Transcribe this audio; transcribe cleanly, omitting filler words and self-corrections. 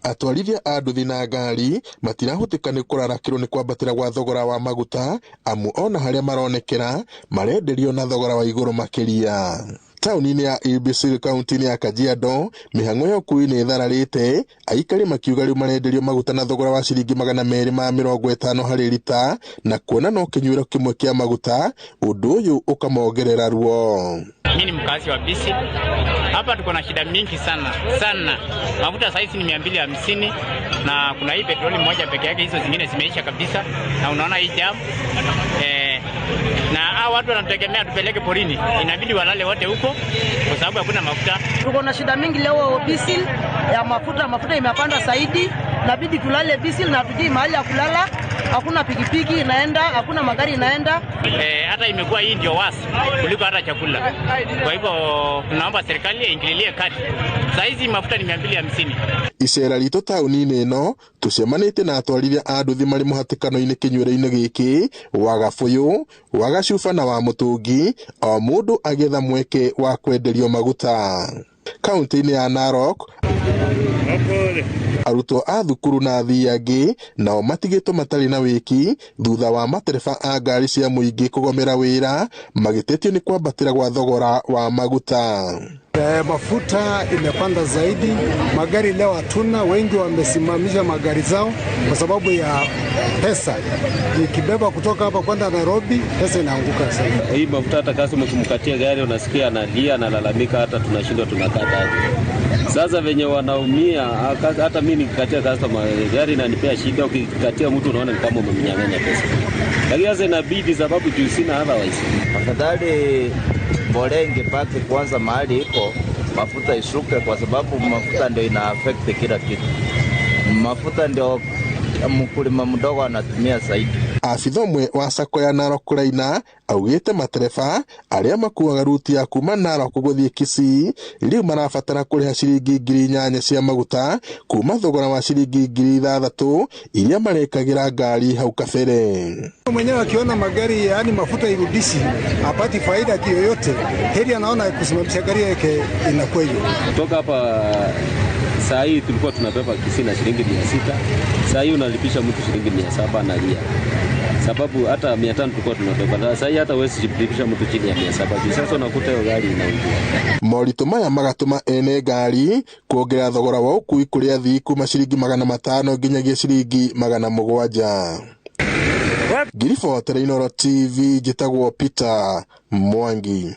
Atwarithia a nduthi na ngari matirahũtĩka nĩ kũrarakĩrwo nĩ kwambatĩra gwa thogora wa maguta, amu ona harĩa maronekera marenderio na thogora wa igũrũ makĩria. Taũni-inĩ ya Ilbisir, kaunti-inĩ ya Kajiado, mĩhang'o ya ũkuui nĩ ĩthararĩte, aikari makiuga rĩu marenderio maguta na thogora wa ciringi 250 harĩ rita, na kuona no kĩnyuĩro kĩmwe kĩa maguta, ũndũ ũyũ ũkamongerera ruo. Mimi ni mkazi wa Bisi. Hapa tuko na shida mingi sana sana. Mafuta saizi ni 250 na kuna hii petroli moja peke yake, hizo zingine zimeisha kabisa, na unaona hii jam na hao watu wanategemea tupeleke porini, inabidi walale wote huko kwa sababu hakuna mafuta. Tuko na shida mingi leo Bisil ya mafuta, mafuta imepanda zaidi, inabidi tulale Bisil na hatujui mahali ya kulala. Hakuna pikipiki inaenda, hakuna magari inaenda. Hata imekuwa hii ndio wasi kuliko hata chakula. Kwa hivyo tunaomba serikali iingililie kati. Saa hizi mafuta ni 250. Icera ritũ taũni-inĩ ĩno tũcemanĩtie na atwarithia a nduthi marĩ mũhatĩkano-inĩ kĩnyuĩro-inĩ gĩkĩ wa Gabũyũ, wa Gacuba na wa Mũtũngi, o mũndũ agĩetha mweke wa kwenderio maguta. Kaunti-inĩ ya Narok, arutwo a thukuru na athii angĩ nao matigĩtwo matarĩ na wĩki thutha wa matereba a ngari cia mũingĩ kũgomera wĩra magĩtetio nĩ kwambatĩra gwa thogora wa maguta. Mafuta imepanda zaidi, magari leo hatuna, wengi wamesimamisha magari zao kwa sababu ya pesa. Ikibeba kutoka hapa kwenda Nairobi, pesa inaanguka sana. Hii mafuta hata customer ukimkatia gari unasikia analia, analalamika, hata tunashindwa tunakata aje. Sasa venye wanaumia, hata mimi nikikatia customer gari inanipea shida, ukikatia mtu unaona ni kama umemnyang'anya pesa. Lakini sasa inabidi sababu juu sina otherwise. Afadhali mbolea ingebaki kwanza mahali iko, mafuta ishuke, kwa sababu mafuta ndio ina affect kila kitu. Mafuta ndio mkulima mdogo anatumia zaidi. Abitha ũmwe wa sacco ya Narok Liner augĩte matereba arĩa makuaga ruti ya kuma Narok gũthiĩ Kisii rĩu marabatara kũrĩha ciringi 8,000 cia maguta kuma thogora wa ciringi 6,000 iria marekagĩra ngari hau kabere. Mwenyewe akiona magari yaani mafuta irudishi apati faida kiyoyote, heri anaona kusimamisha gari yake inakuwa hiyo. Kutoka hapa saa hii tulikuwa tunabeba Kisii na shilingi 600, saa hii unalipisha mtu shilingi 700 na lia. Sababu hata 500 tulikuwa tunabeba, na saa hii hata huwezi lipisha mtu chini ya 700. Juu sasa unakuta hiyo gari inaungua. Moritũ maya magatũma ene ngari kuongerera thogora wa ũkuui kũrĩ athii kuma ciringi 500 nginyagia ciringi 700. Ngiribotera Inooro TV, njĩtagwo Peter Mwangi.